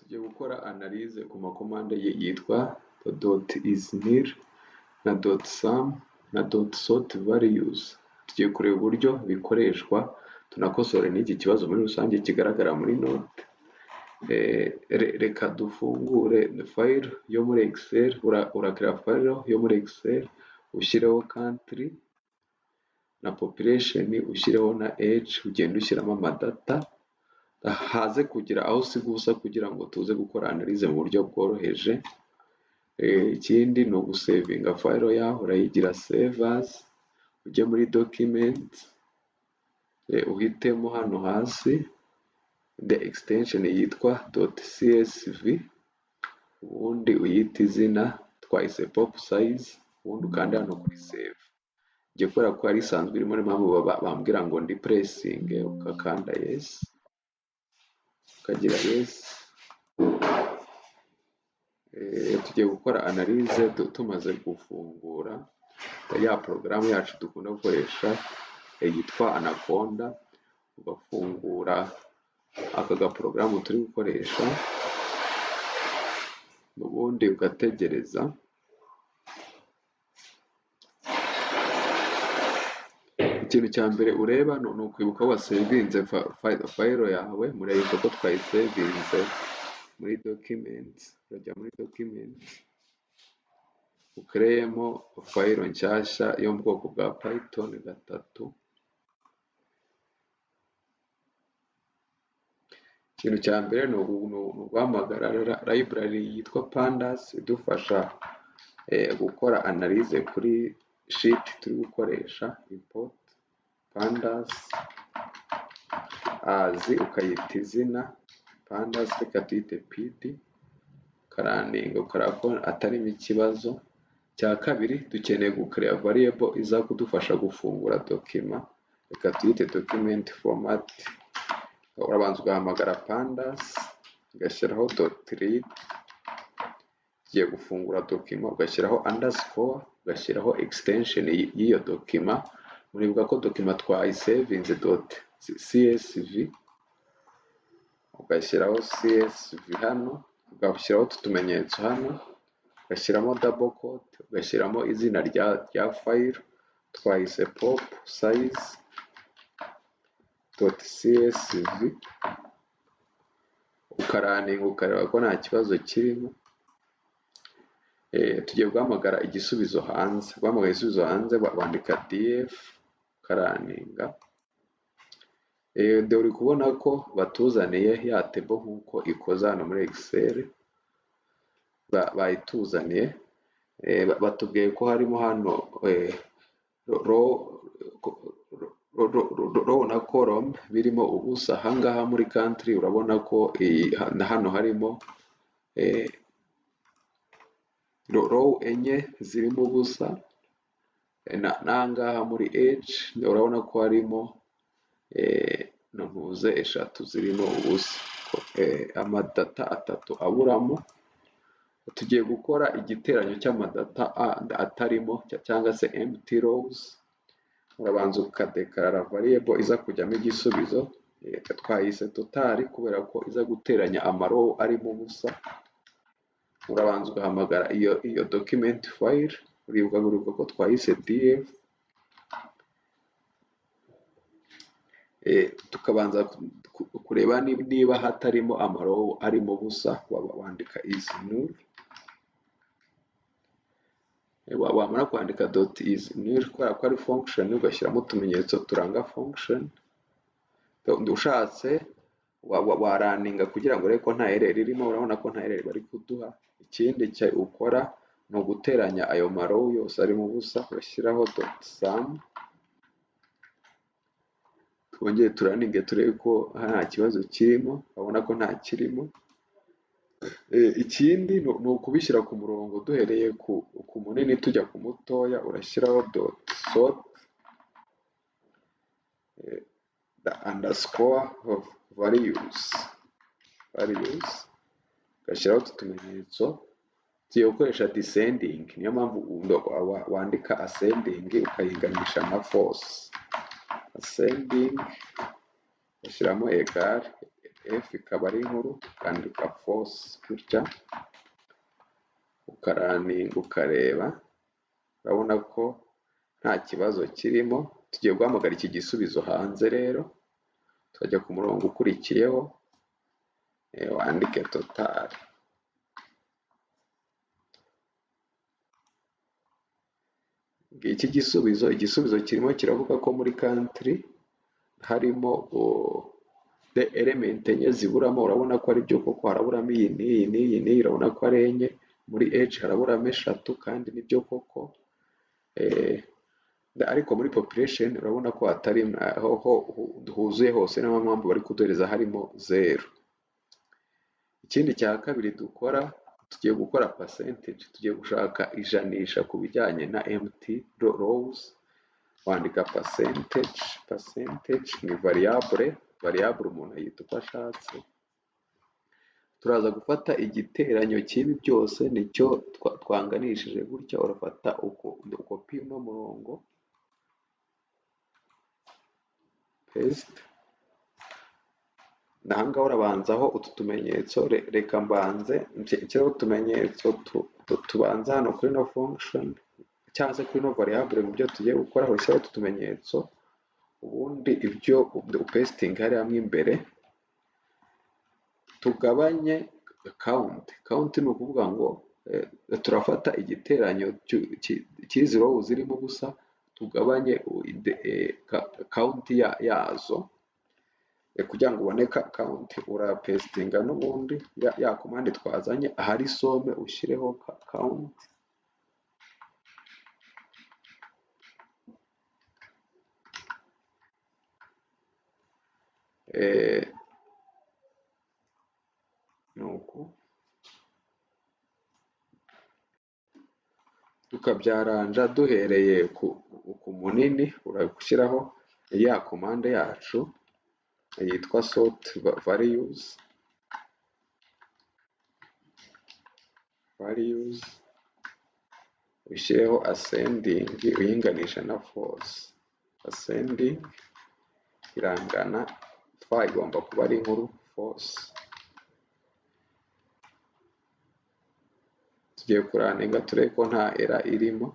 Tugiye gukora analyse ku makomande yitwa .isNil na .sum na .sort values. Tugiye kureba uburyo bikoreshwa, tunakosore n'iki kibazo muri rusange kigaragara muri note. Reka dufungure file yo muri Excel. Urakira file yo muri Excel, ushyireho country na population, ushyireho na age, ugenda ushyiramo amadata, haze kugira aho usiga ubusa kugira ngo tuze gukora analyse mu buryo bworoheje. Ikindi ni ugusevinga file yaho, urayigira save as, ujye muri document, uhitemo hano hasi the extension yitwa .csv, ubundi uyite izina twahise pop size, ubundi ukande hano kuri save. Njye kubera ko yari isanzwe irimo, niyo mpamvu bambwira ngo ndi pressing, ugakanda yes, ukagira yes. Tugiye gukora analyse tumaze gufungura ya porogaramu yacu dukunda gukoresha yitwa Anaconda. Ugafungura aka gaporogaramu turi gukoresha, ubundi ugategereza. Ikintu cya mbere ureba ni ukwibuka aho wasevinze file yawe. Mureba ko twayisevinze muri document. Urajya muri document, ukereyemo file nshyashya yo mu bwoko bwa Python 3. Ikintu cya mbere ni uguhamagara library yitwa pandas idufasha gukora analyse kuri sheet turi gukoresha. Import pandas as, ukayita izina pandas, reka tuyite pd, ukaraninga ukareba ko atarimo ikibazo. Cya kabiri, dukeneye gukorea variable iza kudufasha gufungura document, reka tuyite document format. Urabanza ugahamagara pandas, ugashyiraho dot read, ugiye gufungura document, ugashyiraho underscore, ugashyiraho extension y'iyo document. Muribuka ko document twayisevinze dot csv, ugashyiraho csv hano, ugashyiraho utu tumenyetso hano, ugashyiramo double quote, ugashyiramo izina rya file twayise pop size dot csv, ukaraninga ukareba ko nta kibazo kirimo. Tugiye guhamagara igisubizo hanze. Guhamagara igisubizo hanze, wandika df, ukaraninga. Dore uri kubona ko batuzaniye ya table nk'uko ikoze hano muri Excel, bayituzaniye. Batubwiye ko harimo hano row na column birimo ubusa. Ahangaha muri country urabona ko hano harimo row enye zirimo ubusa, n'ahangaha muri age urabona ko harimo ntuze eshatu zirimo ubusa, amadata atatu aburamo. Tugiye gukora igiteranyo cy'amadata atarimo cyangwa se empty rows. Urabanza ukadekarara variable iza kujyamo igisubizo, twayise total kubera ko iza guteranya amarow arimo ubusa. Urabanza ugahamagara iyo document file, uribuka ko twayise df, tukabanza kureba niba hatarimo amarow arimo ubusa, wandika is null. Wamara kwandika dot is null, kubera ko ari function, ugashyiramo utumenyetso turanga function. Ushatse waraninga kugira ngo urebe ko nta error irimo, urabona ko nta error bari kuduha. Ikindi ukora ni uguteranya ayo marow yose arimo ubusa, ugashyiraho dot sum. Twongere turaninge turebe ko nta kibazo kirimo, urabona ko nta kirimo. Ikindi ni ukubishyira ku murongo duhereye ku munini tujya ku mutoya, urashyiraho dot sort underscore values, ugashyiraho utu tumenyetso. Tugiye gukoresha descending, niyo mpamvu wandika ascending ukayinganisha na false. Ascending ugashyiramo egal, F ikaba ari inkuru, ukandika false gutya, ukaraninga ukareba, urabona ko nta kibazo kirimo. Tugiye guhamagara iki gisubizo hanze rero, tukajya ku murongo ukurikiyeho, wandike total. Iki gisubizo, igisubizo kirimo kiravuga ko muri country harimo the element enye ziburamo. Urabona ko ari byo koko, haraburamo iyi n'iyi n'iyi n'iyi, urabona ko ari enye. Muri age haraburamo eshatu, kandi nibyo koko. Ariko muri population urabona ko hatari ho huzuye hose, niyo mpamvu bari kuduhereza harimo 0. Ikindi cya kabiri dukora, tugiye gukora percentage, tugiye gushaka ijanisha ku bijyanye na empty rows. Wandika percentage, percentage ni variable, variable umuntu ayita uko ashatse. Turaza gufata igiteranyo cy'ibi byose, nicyo twanganishije gutya. Urafata ukopi uno murongo, paste. Ahangaha urabanzaho utu tumenyetso, reka mbanze nshyireho utumenyetso tubanza hano kuri no function cyangwa se kuri no variable. Mu byo tugiye gukora ushyiraho utu tumenyetso, ubundi ibyo upesitinga hariya mo imbere. Tugabanye count. Count ni ukuvuga ngo turafata igiteranyo cy'izi row zirimo ubusa, tugabanye count yazo. Kugira ngo ubone count, urapesitinga n'ubundi ya command twazanye, ahari sum ushyireho count. Ni uku tukabyaranja duhereye ku munini. Urashyiraho ya command yacu yitwa sort values, values ushyireho ascending, uyinganisha na false. Ascending irangana fa igomba kuba ari inkuru, false. Tugiye kuraninga turebe ko nta error irimo,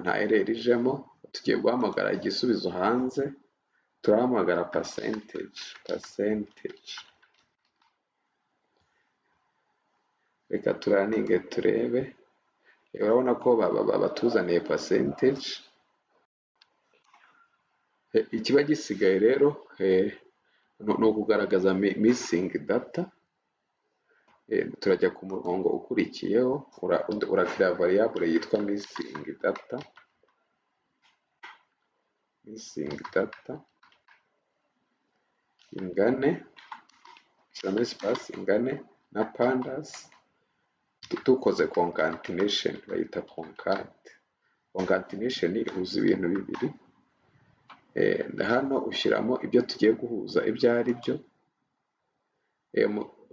nta error ijemo. Tugiye guhamagara igisubizo hanze, turahamagara percentage, percentage. Reka turaninge turebe. Urabona ko batuzaniye percentage. Ikiba gisigaye rero ni ukugaragaza missing data. Turajya ku murongo ukurikiyeho, urakira variable yitwa missing data, missing data ingane, shyiramo espace, ingane na pandas, dukoze concatenation, bayita concat. Concatenation ihuza ibintu bibiri. Hano ushyiramo ibyo tugiye guhuza ibyo ari byo.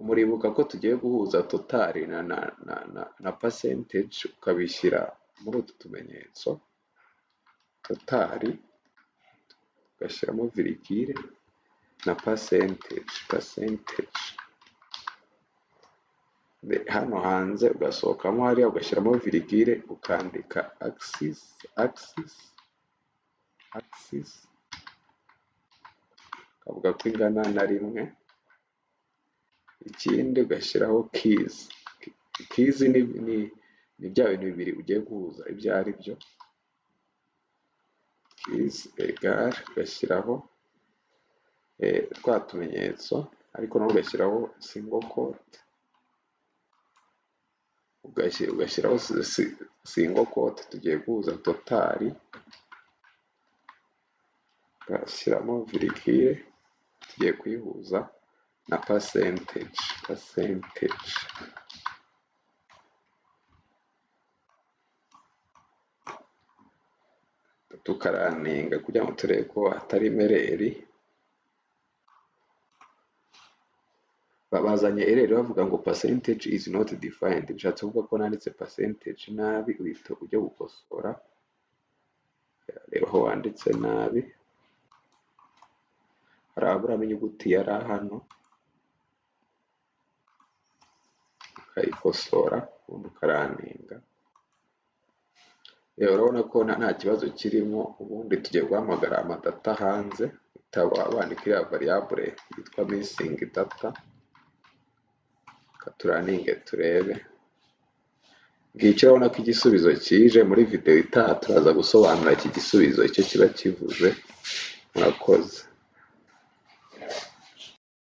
Muribuka ko tugiye guhuza total na percentage, ukabishyira muri utu tumenyetso, total ugashyiramo virgule na percentage, percentage. Hano hanze ugasohokamo hariya ugashyiramo virgule, ukandika axis, axis, axis, ukavuga ko ingana na 1. Ikindi ugashyiraho keys. Keys ni bya bintu bibiri ugiye guhuza ibyo ari byo. Keys egal, ugashyiraho twa tumenyetso, ariko nawe ugashyiraho single quote, ugashyiraho single quote. Tugiye guhuza total, ugashyiramo virgule, tugiye kuyihuza na percentage, percentage. Tukaraninga kugira ngo turebe ko hatarimo error. Bazanye error bavuga ngo percentage is not defined, bishatse kuvuga ko nanditse percentage nabi. Uhita ujya gukosora, reba aho wanditse nabi. Haraburamo inyuguti ya R hano, ukayikosora ubundi ukaraninga. Urabona ko nta kibazo kirimo. Ubundi tugiye guhamagara amadata hanze, wandika iriya variable yitwa missing data, turaninge turebe. Ngicyo, urabona ko igisubizo kije. Muri video itaha turaza gusobanura iki gisubizo icyo kiba kivuze. Murakoze.